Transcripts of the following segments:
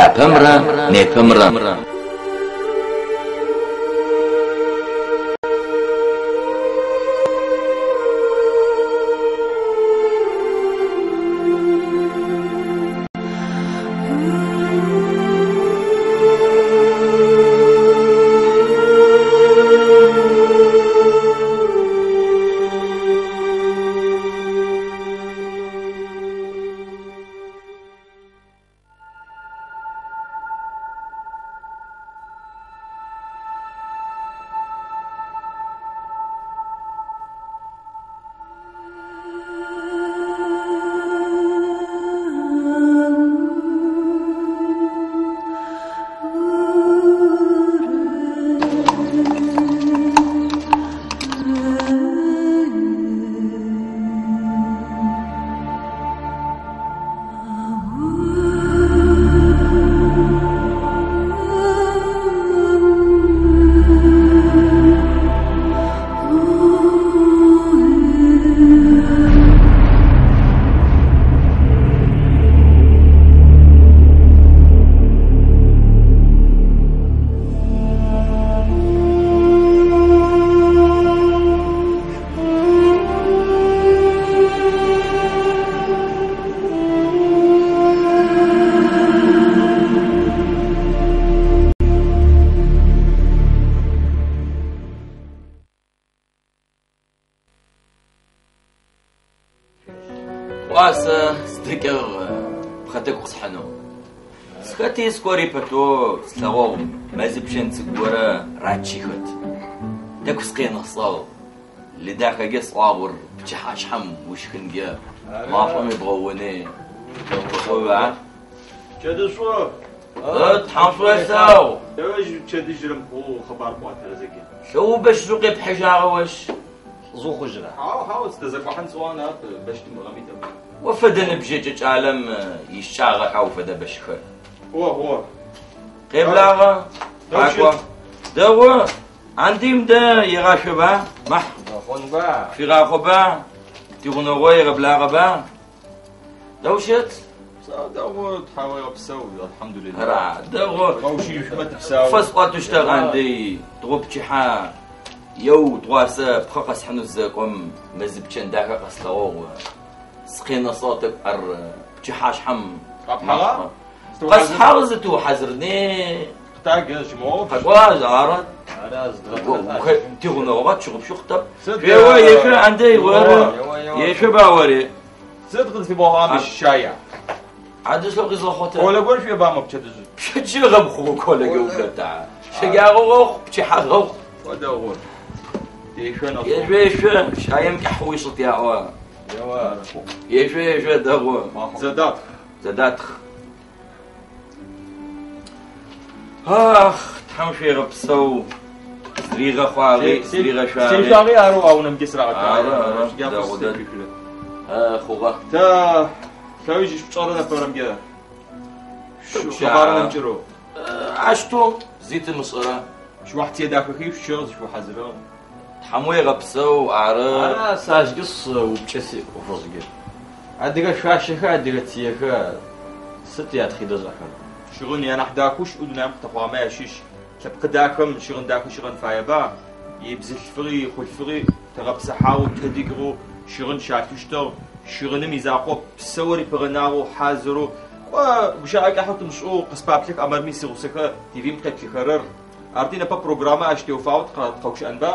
Япэмрэ непэмрэ. Тыгъуасэ сыдэкӏыгъ пхъэтӏэкӏу къысхьынэу. Сыхэти скӏори пэтэу слъэгъугъ мэзыпчэн цӏыкӏу горэ Рачи хэт. Тӏэкӏу сыкъенэсыгъ. Лы дахэкӏэ сӏуагъор пчыхьашъхьэм ушхынкӏэ машӏом ибгъэуни. Къыӏуа? Пчэдышӏу! Тхьэм шӏу елъэгъу! Тэжь пчэдыжьрэм хъугъэ хъыбар пӏуатэрэ зэкӏэ. Лъэубэщ зу къепхьыжьагъэ ощ. Лӏыжъ ухъужьрэ? Хьау, хьау, сыдэзэкӏухьан сӏуагъэ нахь, бэщ тымыгъэми тэкӏу. О фэдэ ныбжьыкӏэ кӏалэм ищыкӏагъэха о фэдэ бэщхэр? Хъугъэ, хъугъэ. Къеблагъэ, къакӏо. Дэгъу, Андим дэ егъашъоба, махь. Хъунба? Фигъахъоба, тигъунэгъо егъэблагъэба. Дэгъу щыт? Псау, дэгъу, тхьауегъэпсэу, алхьамдулиллах. Ара, дэгъу. Къэущыжьышъумэ тыпсау. Фэсӏуатэщтыгъ, Андрей, тыгъопчыхьэ еу тыгъуасэ пхъэ къэсхьынэу сызэкӏом мэзыпчэн дахэ къэслъэгъугъ. Сыкъенэсыгъ тӏэкӏу ар пчыхьашъхьэм. Къэпхьыгъа? Къэсхьагъ зытыухьазырни. Къытагэ, щымыгъоу. Къэкӏуа, ары. Ара, зыдгъэтхъэ. Тигъунэгъугъэ тщыгъупшэу хъутэп. Сыд, Ео, ешъо, Андрей, оры. Ео, ео. Ешъоба ори. Сыд къызфибгъэгъуагъэм ищ щая? Адэ сэ къизгъэхъотэ. Колэ гор шъуебамэ пчэдыжьы. Пчэдыжьы гъэбхъугъэ колэгэ ухэта. Щэджагъо гъэхъу, пчыхьэ гъэхъу. О дэгъу. Тешъо нэхъу. Ешъо, ешъо, щаем кӏыхьэ уишӏыт яӏо. Ео. Ешъо, ешъо, дэгъу. Зэдатх. Зэдатх. Ах, Тхьэм шъуегъэпсэу. Зригъэхъуагъи, зригъэшъуагъи. Сешъуагъи арэу а унэмкӏэ сырагъэкӏагъ. Ары, ары. Дэгъу дэд. Хъугъэ. Тэ лъэуж пчӏэрэ нэпэрэмкӏэ. Хъыбарэ нэмыкӏырэу. Ащтэу зи тымышӏэрэ. Шъуахьтие дахэхи шъущыгъ зышъухьазырыгъ. Тхьэм уегъэпсэу, ары. Ара, сэ ащкӏэ упчӏэ сиӏ ӏофыгъкӏэ. Адыгэ шъуашэхэр, адыгэ цыехэр сыд ятхъидэжъэхэр? Щыгъын янахь дахэу щыӏэу дунаим къытэхъуагъэмэ ящыщ. Лъэпкъ дахэм щыгъын дахэ щыгъэн фаеба. Ибзылъфыгъи, ихъулъфыгъи тегъэпсыхьагъэу, тэдыкӏыгъэу щыгъын щалъыщтыгъ. Щыгъыным изакъоп, псэур ипыгъэнагъэу, хьазырэу. Кӏо, гущыӏэ кӏахьэу тымышӏэу къыспаплъэх амэрми сигъусэхэр ТВ-м къеплъыхэрэр. Арти непэ программэ ащ теуфагъэу тыкъэгущыӏэнба?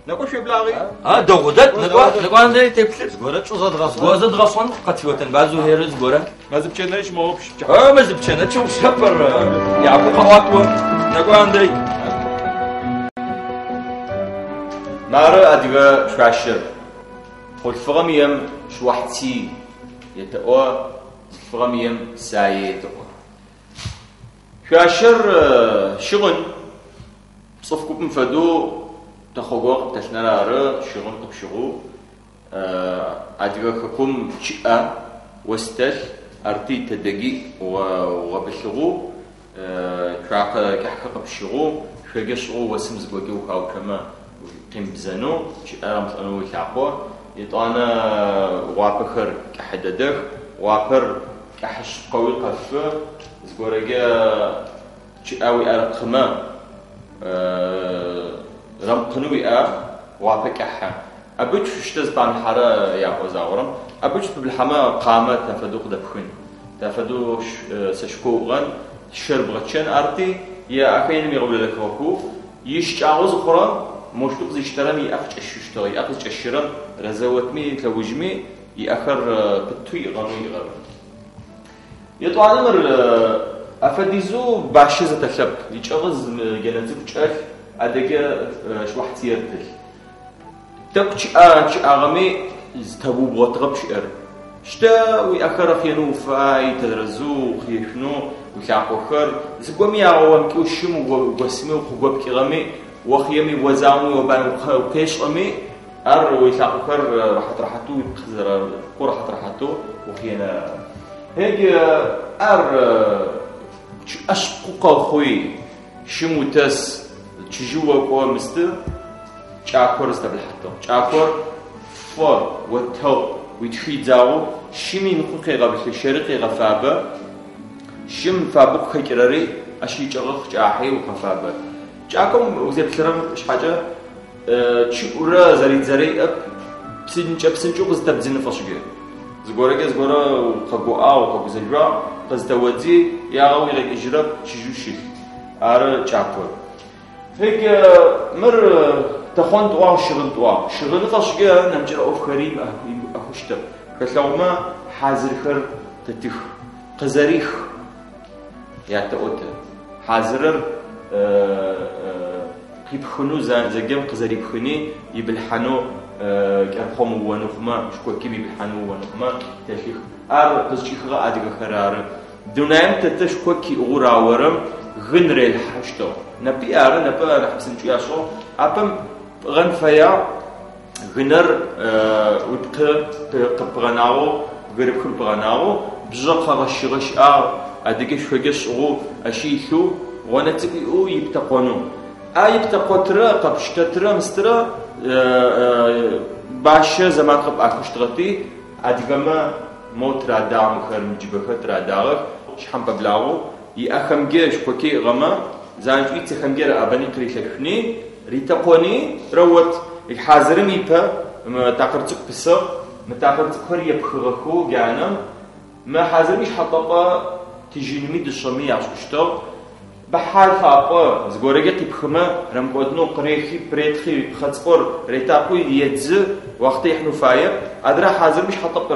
Нэкӏо шъуеблагъи. А, дэгъу дэд, нэкӏо, нэкӏо Андрей теплъы. Зыгорэ чӏы зэдгъэшӏэн. Зыгорэ зэдгъэшӏэн, къэтфиӏотэнба Зухеры зыгорэ. Мэзыпчэнэ щымыгъупш. А, мэзыпчэнэ чыгъупшэпэр. Япэу къэӏуат о. Нэкӏо Андрей. Мары адыгэ шъуашэр. Хъулъфыгъэм ием шъуахьти етэӏо, бзылъфыгъэм ием сае етэӏо. Шъуашэр щыгъын. Цӏыф купым фэдэу тэхъого къыптэлъынэр ары, щыгъын къыпщыгъэу. Адыгэ хэкум чъыӏэ, ос дэлъ, арти тэдэги гъэбылъыгъэу, цуакъэ кӏыхьхэр къыпщыгъэу, шъоджэ шӏыгъэу осым зыгокӏэ ухаутэмэ къимыбзэнэу, чъыӏэ гъэмылӏэнэу илъакъо. Етӏанэ гъуапэхэр кӏыхьэ дэдэх. Гъуапэр Кӏыхьэ шъыпкъэуи къэфы, зыгорэкӏэ чъыӏэ уиӏэрыкъымэ, рэмыкъыны уиӏэ, гъуапэ кӏыхьэ. Абыдж шъущтэ зыпамылъхьэрэ яӏо загъорэм. Абыдж пыблъхьэмэ къамэ тафэдэу къыдэпхын, тафэдэу сэшхо уӏыгъэн, щэр бгъэчэн арти, е ахэр еным егъэулэлэхыгъэхэу, ищыкӏагъэу зыхъурэм, моущтэу къызиштэрэм иӏэ къыкӏэщыщтыгъ, иӏэ къызыкӏэщырэм рэзэотми лъэужми иӏэхэр пытэу иӏыгъэнэу иӏыгъэр. Етӏуанэ мыр афэдизэу бащэ зэтэлъэп, икӏэгъы зы джэнэ цӏыкӏу кӏэлъ, адэкӏэ шъуахьцыер пылъ. Тӏэкӏу чъыӏэ чъыӏагъэми зытэбыубгъотыгъэп щыӏэр. Щтэ уиӏэхэр хъенэу уфай, тэрэзэу ухъыешъунэу уилъакъохэр, зыгоми ягъэомкӏэу шым угосми укъыгопкӏыгъэми, охъыеми, озауми, укъешӏэми, ар уилъакъохэр рэхьат-рэхьатэу уипкъ зэрэпкъэу рэхьат-рэхьатэу ухъыеныр ары. Егь ар чъыӏэ шъыпкъэу къэхъуи, шым утэс, чыжьэу окӏо мысты, кӏакор зытэблыхьатыгъ. Кӏакор фэ, отэгъу, уитхы идзагъэу шым иныкъуи къегъэблъы, щэри къегъэфабэ, шым фабэу къыхэкӏырэри ащ икӏэгъэ къыкӏахьи укъэфабэ. Кӏаком узеплъырэм шъхьакӏэ чъыӏурэ зэридзэрэ иӏэп, псынкӏэ-псынкӏэу къызытэбдзыны фэшӏыкӏэ. Зыгорэкӏэ зыгорэ укъэгуӏагъ, укъэгузэжъуагъ, къызытэодзи, ягъэ уигъэкӏыжьырэп, чыжьэу щылъ. Ары кӏакор. Егь мыр тэхъон тӏуагъ, щыгъын тӏуагъ. Щыгъыны фэшӏыкӏэ нэмыкӏырэ ӏофхэри имыӏэхэу щытэп. Хэлъэгъумэ хьазырхэр тэтых. Къызэрих ятэӏо тэ. Хьазырыр къипхынэу зэджэм къызэрипхыни ибылъхьанэу кӏэрхъом ууоны хъумэ, шкоким ибылъхьанэу ууоны хъумэ тэлъых. Ар къызкӏихыгъэ адыгэхэр ары. Дунаим тэтэ шкок иӏыгъэу раорэм гын релъхьэщтыгъ. Непи ары, непэ нахь псынкӏэу яшӏыгъ. Апэм пӏыгъэн фэягъ гынэр уипкъы къыпыгъэнагъэу, бгырыпхым пыгъэнагъэу, бжъэ къэгъэщыгъэ щыӏагъ, адыгэ шъокӏэ шӏыгъэу, ащи илъэу, гъонэ цӏыкӏу иӏэу иптэкъонэу. А иптэкъотырэ, къэпштэтырэ, мыстырэ бащэ зэман къыпӏахыщтыгъэти, адыгэмэ моу тырадагъ мыхэр, мы джыбэхэр тырадагъэх, шъхьэм пэблагъэу, иӏэхэмкӏэ шкоке иӏыгъэмэ, занкӏэу ицэхэмкӏэ рыӏэбэни къырилъэшъуни, ритэкъони, рэот. Хьазырым ипэ мы такъыр цӏыкӏу пысыгъ, мы такъыр цӏыкӏухэр епхыгъэхэу джанэм, мы хьазырым ишъхьэтӏэпӏэ тыжьынми дышъэми яшӏыщтыгъ. Быхьа лъапӏэ, зыгорэкӏэ къипхымэ, рэмыкӏодынэу къырехи, пыретхъи, пхъэ цӏыкӏур ретакъуи едзы, уахътэ ихьынэу фаеп. Адрэ хьазырым шъхьэтӏэпӏ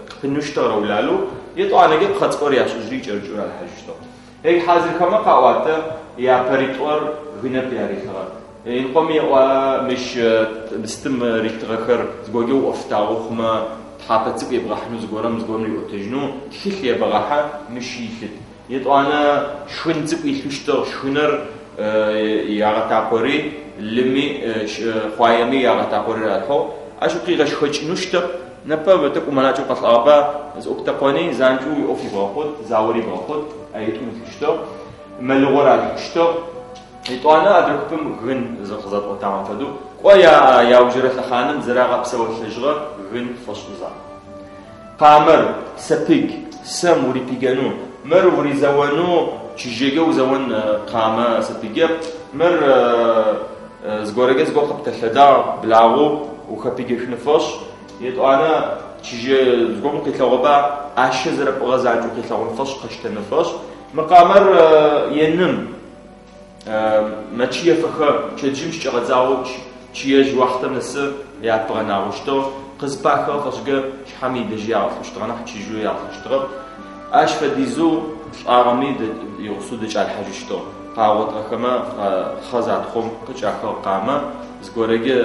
къыпынэу щытыгъ рэулалэу, етӏуанэкӏэ пхъэ цӏыкӏур яшӏыжьри икӏэрыкӏэу ралъхьажьыщтыгъ. Эй, хьазырхэмэ къаӏуатэ, япэритӏор гынэп ярилъыгъэр. Иныкъом еӏо мыщ мыстым ритыгъэхэр зыгорэкӏэ уӏофтагъэу хъумэ, тхьапэ цӏыкӏу ебгъэхьынэу зыгорэм зыгорэм риӏотэжьынэу тхылъ ебгъэхьы, мыщ илъыт. Етӏуанэ шхын цӏыкӏу илъэу щытыгъ, шхыныр ягъэтакъори, лыми, къуаеми ягъэтакъори ралъхьэу. Ащ укъигъэшхэкӏынэу щытэп. Непэ тӏэкӏу умэлакӏэу къэлӏагъэба, зыӏуптэкъони, занкӏэу уиӏоф ибгъэхъут, заор ибгъэхъут, аитӏум илъыщтыгъ. Мэлыгъо ралъхьыщтыгъ. Етӏуанэ адрэ купым гын къызэрэтӏотагъэм фэдэу, кӏо яаужырэ лъэхъаным зэрагъэпсэолъэжьыгъэ гын фэшӏ закъу. Къамэр, сэпыг, сэм урипигэну, мыр уризэону чыжьэкӏэ узэон къамэ сэпыгэп, мыр зыгорэкӏэ зыгор къыптэлъэдагъ, благъэу ухэпигэшъуны фэшӏ, етӏуанэ чыжьэ зыгом укъилъэгъоба, ӏашэ зэрэпӏыгъэ закӏэу къилъэгъун фэшӏ, къэщтэны фэшӏ. Мы къамэр еным мэчъыефэхэ пчэдыжьым щыкӏэгъэдзагъэу чъыежь уахътэм нэсы япыгъэнагъэу щытыгъ. Къызпахыгъэ фэшӏкӏэ шъхьэм идэжьи ягъэлъыщтыгъэ, нахь чыжьэу ягъэлъыщтыгъэп. Ащ фэдизэу лӏагъэми игъусэу дэкӏалъхьажьыщтыгъ. Къагъотыгъэхэмэ хъэ затхъом къыкӏахыгъ къамэ, зыгорэкӏэ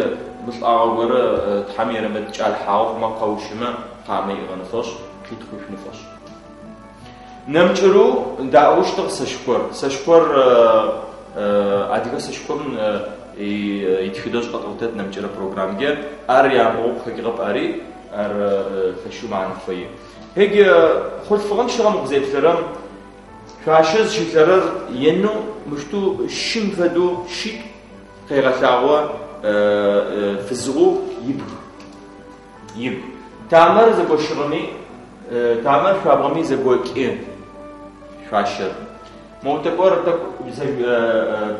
мылӏагъэ горэ Тхьэм ерэмыд кӏалъхьагъэу хъумэ къэущымэ къамэ иӏыгъын фэшӏ, къитхъушъун фэшӏ. Нэмыкӏырэу даӏощтыгъ сэшхор. Сэшхор адыгэ сэшхом итхыдэжъ къэтӏотэт нэмыкӏырэ программкӏэ. Ар ямыгъоу къыхэкӏыгъэп ари, ар лъэшэу мэхьанэ фэе. Егь хъулъфыгъэм щыгъэм укъызеплъырэм, шъуашэ зыщилъэрэр енэу мыштэу шым фэдэу шитӏу къегъэлъагъо фызыгъэу ибг. Ибг. Тамэр зэгощыгъэми. Тамэр шъуабгъэми зэгокӏы шъуашэр. Моу тӏэкӏор тӏэкӏу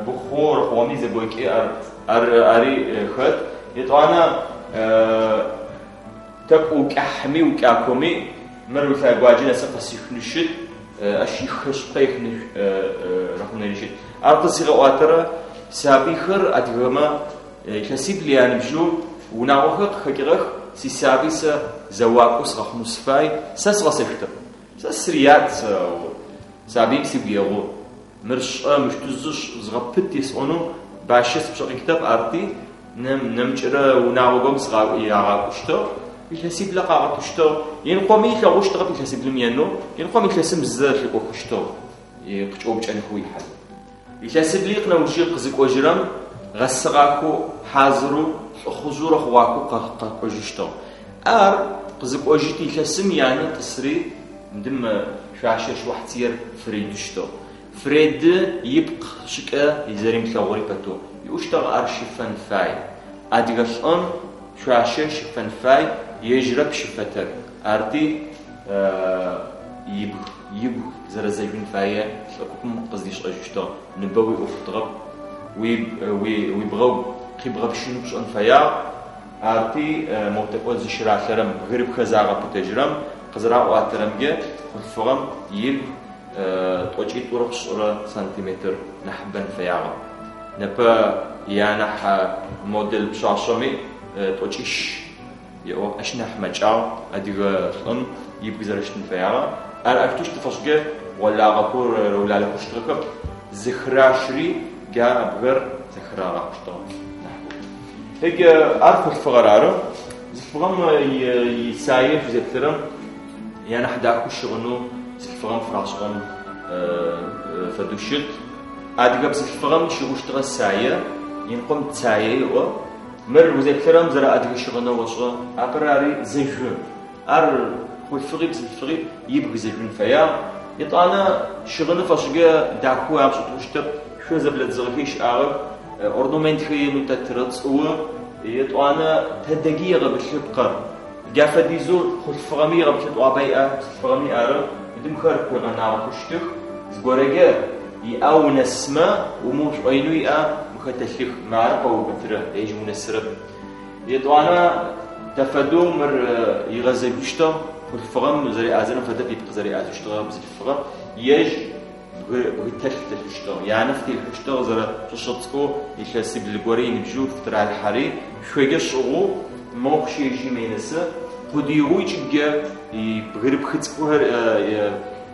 быхъоу рыхъугъэми зэгокӏы ар, ар ари хэт. Етӏуанэ тӏэкӏу укӏахьми укӏакоми мыр улъэгуаджэ нэсы къэсышъунэу щыт, ащ ихэшъыпкъэ ихын рыхъунэри щыт. Ар къызигъэӏуатэрэ сабыйхэр адыгэмэ илъэсибл яныбжьэу унагъохэр къыхэкӏыгъэх, сисабый сэ зэуакӏоу сгъэхъунэу сыфай, сэ сгъэсэшъутэп. Сэ сырият сэ, сабыим сыгу егъу. Мыр шӏэ, мыщтэу зышӏ, зыгъэпыт есӏонэу бащэ спшъэ къикӏытэп, арти, нэмыкӏырэ унагъо горэм ягъакӏощтыгъ, илъэсиблэ къагъэтыщтыгъ. Иныкъоми ылъэгъущтыгъэп илъэсиблым енэу, иныкъом илъэсым зэ лъыкӏохыщтыгъ, къыкӏэупчӏэнхэу ихьал. Илъэсибли къынэужы къызыкӏожьырэм гъэсыгъахэу, хьазырэу, лӏыхъужъэу рыхъугъахэу къэкӏожьыщтыгъ. Ар къызыкӏожьыт илъэсым янэ тӏысри мыдым шъуашэ шыуахьцыер фыридыщтыгъ. Фреды ипкъ шӏыкӏэ зэримылъэгъури пэтэу иӏущтыгъ ар щыфэн фай. Адыгэ лӏым шъуашэ щыфэн фай, ежьырэп щыфэтэр. Арти ибг игу зэрэзэжъун фае лӏы купым къыздишӏэжьыщтыгъ. Ныбэ уиӏэу хъутыгъэп, уибгъэгу къибгъэпщынэу пшӏэн фэягъ. Арти, моу тӏэкӏо зыщыралъэрэм, бгырыпхэ загъэпытэжьырэм, къызэраӏуатэрэмкӏэ, хъулъфыгъэм ибг тӏокӏитӏурэ пшӏырэ сантиметр нахьыбэн фэягъэп. Непэ ианахь модель пшъашъэми тӏокӏищ еӏо, ащ нахь мэкӏагъ адыгэ лӏым ибг зэрэщытын фэягъэр. Ар аущтэу щытыфэшӏкӏэ гъолагъэхэу, рэулалэхэу щытыгъэхэп, зэхыращыри джа бгыр зэхырагъэхъущтыгъ нахьыбэу. Ыджы ар хъулъфыгъэр ары. Бзылъфыгъэм исае шъузеплъырэм янахь дахэу щыгъынэу бзылъфыгъэм фырашӏыгъэм фэдэу щыт. Адыгэ бзылъфыгъэм щыгъущтыгъэ сае, иныкъом цае еӏо. Мыр узеплъырэм зэрэадыгэ щыгъынэу ошӏэ. Апэрэ ари зэжъу. Ар хъулъфыгъи бзылъфыгъи ибг зэжъун фэягъ. Етӏанэ щыгъыны фэшӏыкӏэ дахэу апшӏы хъущтэп. Шъо зэблэдзыгъэхи щыӏагъэх. Орнаментхэр енэу тэтырэ цӏыу. Етӏуанэ тэдэгий егъэбылъы пкъыр. Джа фэдизэу хъулъфыгъэми егъэбылъы тӏуабэ иӏэ, бзылъфыгъэми ары. Мыдымхэр къуигъэнагъэхэу щытых. Зыгорэкӏэ иӏэ унэсмэ, умыушӏоинэу иӏэ мыхэр дэлъых. Мары къэуубытырэ, ежь унэсырэп. Етӏуанэ тэфэдэу мыр игъэзэжъущтыгъ, хъулъфыгъэм зэреӏазэрэм фэдэп ипкъ зэреӏазэщтыгъэ бзылъфыгъэр. Ежь бгытэлъ дэлъыщтыгъ. Янэ фытелъыщтыгъ зэрэпшъэшъэ цӏыкӏоу илъэсибл горэ иныбжьэу фытыралъхьэри, шъокӏэ шӏыгъэу моу къыщежьи мыйнэсы, къудыигъэу ыкӏыбкӏэ бгырыпхы цӏыкӏухэр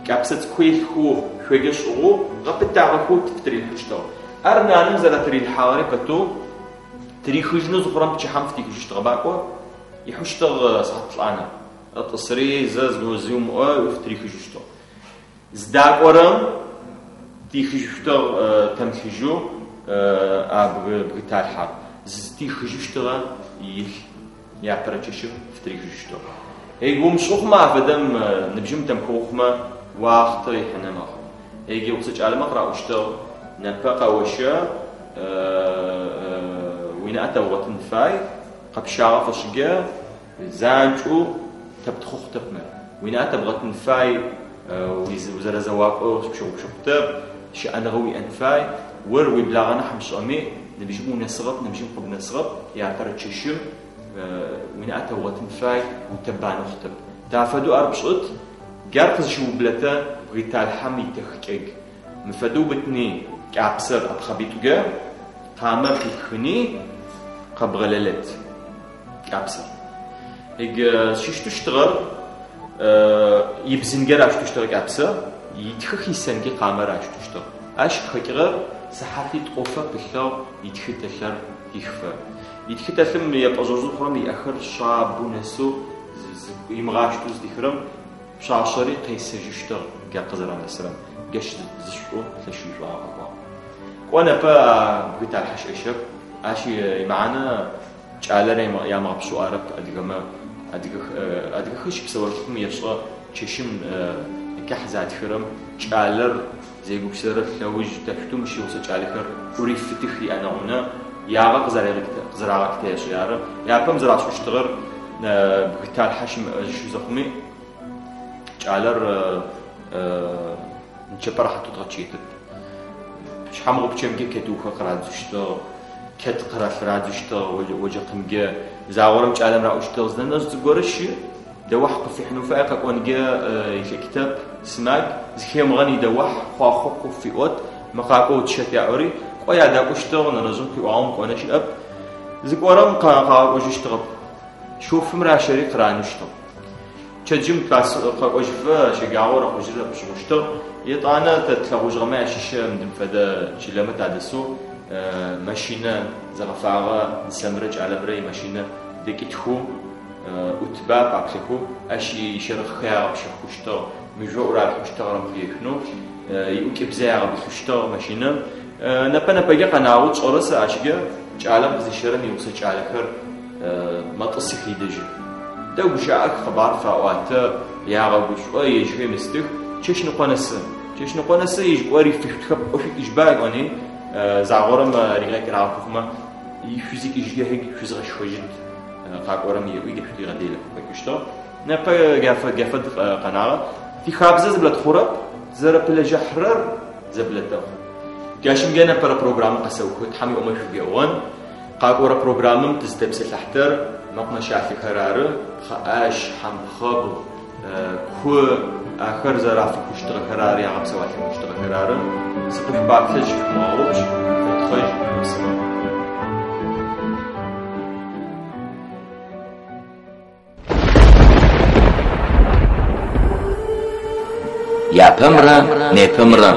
кӏапсэ цӏыкӏухэр илъхэу шъокӏэ шӏыгъэу гъэпытагъэхэу фытырилъхьэщтыгъ. Ар нанэм зэрэтырилъхьагъэри пэтэу тырихыжьынэу зыхъурэм пчыхьэм фытихыжьыщтыгъэ бакӏо, ихьыщтыгъ сыхьат плӏанэ. Ытӏысри зэ зи умыӏо фытырихыжьыщтыгъ. Зыдакӏорэм тихыжьыщтыгъ тэмылъыжьэу а бгыталъхьэр. Зытихыжьыщтыгъэ илъ иапэрэ чэщым фытырихыжьыщтыгъ. Егу умышӏы хъумэ афэдэм ныбжьым тэмыхыгъо хъумэ уахътэ ихьынэ мэхъу. Егу игъусэ кӏалэмэ къыраӏощтыгъ, непэ къэощэ, уинаӏэ тэбгъотын фай, къэпщагъэ фэшӏыкӏэ Занкӏэу тэптхъу хъутэп мыр. Уинаӏэ тэбгъэтын фай, узэрэзэуакӏоу пщыгъупшэ хъутэп, щыӏэныгъэ уиӏэн фай. Ор уиблагъэ нахь мышӏэми, ныбжьым унэсыгъэп, ныбжьым къыбнэсыгъэп, иапэрэ чэщым уинаӏэ тэбгъэтын фай, утэбанэ хъутэп. Тафэдэу ар пшӏыт, джар къызщыублэтэ бгыталъхьэм итэхыкӏэг. Мы фэдэу бытни кӏапсэр ӏэпхъэбитӏукӏэ къамэр къипхыни къэбгъэлэлэт. Кӏапсэр. Егы зыщыщтыщтыгъэр ибзынгэ ращтыщтыгъэ кӏапсэ, итхы хисэнги къамэ ращтыщтыгъ. Ащ къыхэкӏыгъэр сыхьати тӏофэ пылъыгъ итхы тэлъэр хихфэ. Итхы тэлъым епӏэжъэжъы хъурэм иӏэхэр шъабэу нэсэу имыгъащтэу зыдихырэм пшъашъэри къесэжьыщтыгъ джа къызэранэсырэм. Джащ зышӏу лъэшэу ишӏуагъэ къэкӏуагъ. Кӏо непэ а бгыталъхьэ щыӏэщэп. Ащ имэхьанэ Кӏалэр ямыгъэпшъэу арэп адыгэмэ, адыгэхэр щыпсэурэ лъэпкъым ешӏэ чэщым никахь затхырэм кӏалэр зегупшысэрэ лъэуж тэшъуту мыщ игъусэ кӏалэхэр ӏурифытых иӏэнэгъунэ ягъэ къызэрагъэкӏтэ ешӏи ары. Япэм зэрашӏыщтыгъэр бгыталъхьэ щымыӏэжьы зэхъуми. Кӏалэр нычэпэ рэхьатэу дгъэчъыетэп. Шъхьангъупчъэмкӏэ чэтыухэр къырадзыщтыгъ, чэт къыралъырадзыщтыгъ оджэкъымкӏэ. Загъорэм кӏалэм раӏощтыгъ, зы нэнэжъ цӏыкӏу горэ щыӏ, дэуахь къыфихьынэу фае, къэкӏонкӏэ ылъэкӏытэп, сымадж, зыхемыгъэн идэуахь, хъуахъо къыфиӏот, мы къакӏоу тщэт яӏори, кӏо ядакӏощтыгъ, нэнэжъым къыӏуагъэм кӏонэ щыӏэп. Зыкӏорэм къагъэкӏожьыщтыгъэп. Шофым ращэри къыраныщтыгъ. Пчэдыжьым къэкӏожьыфэ щэджагъо рэхъужьрэ пшӏыгъущтыгъ. Етӏанэ тэ тлъэгъужьыгъэмэ ащыщ мыдым фэдэ чылэмэ тадэсэу машинэ зэгъэфагъэ нысэмрэ кӏалэмрэ имашинэ дэкӏытхэу ӏутба паплъэхэу ащ ищэрыхъхэр ягъэпщэхъущтыгъ, мыжъо ӏуралъхьэщтыгъ рэмыхъуешъунэу, иӏукӏыбзэ ягъэбылъыщтыгъ машинэм. Нэпэ-нэпэкӏэ къэнагъэу тшӏэрэ сэ ащкӏэ кӏалэм къызищэрэм игъусэ кӏалэхэр мэтӏысых идэжьы. Дэгущыӏэх, къэбар фаӏуатэ, ягъэгушӏо, ежьхэм ыстых, чэщныкъо нэсы. Чэщныкъо нэсы ежь кӏо рифышъутхэп, кӏо шъуикӏыжьба ыӏони, загъорэм ригъэкӏырагъэхэ хъумэ, шъузикӏыжьыкӏэ шъузгъэшхэжьыт къакӏорэм еӏуи, шъутигъэделэхэу къэкӏощтыгъ. Непэ джа фэд къэнагъэ. Тихабзэ зэблэтхъурэп, тызэрэпылэжьыхьырэр зэблэтэхъу. Джащымкӏэ непэрэ программэр къэсэухы, Тхьэм иӏомэ шъугу еӏон. Къакӏорэ программэм тызытепсэлъыхьтэр мэкъумэщалъэхэр ары, пхъэӏаш, хьампхъэбгъу, ку ахэр зэрафыхъущтыгъэхэр ары, ягъэпсэуалъэхъущтыгъэхэр ары. Сыкъышъупаплъэ зыщышъумыгъэгъупш, шъутхъэжь, шъупсэу. Япэмрэ непэмрэ.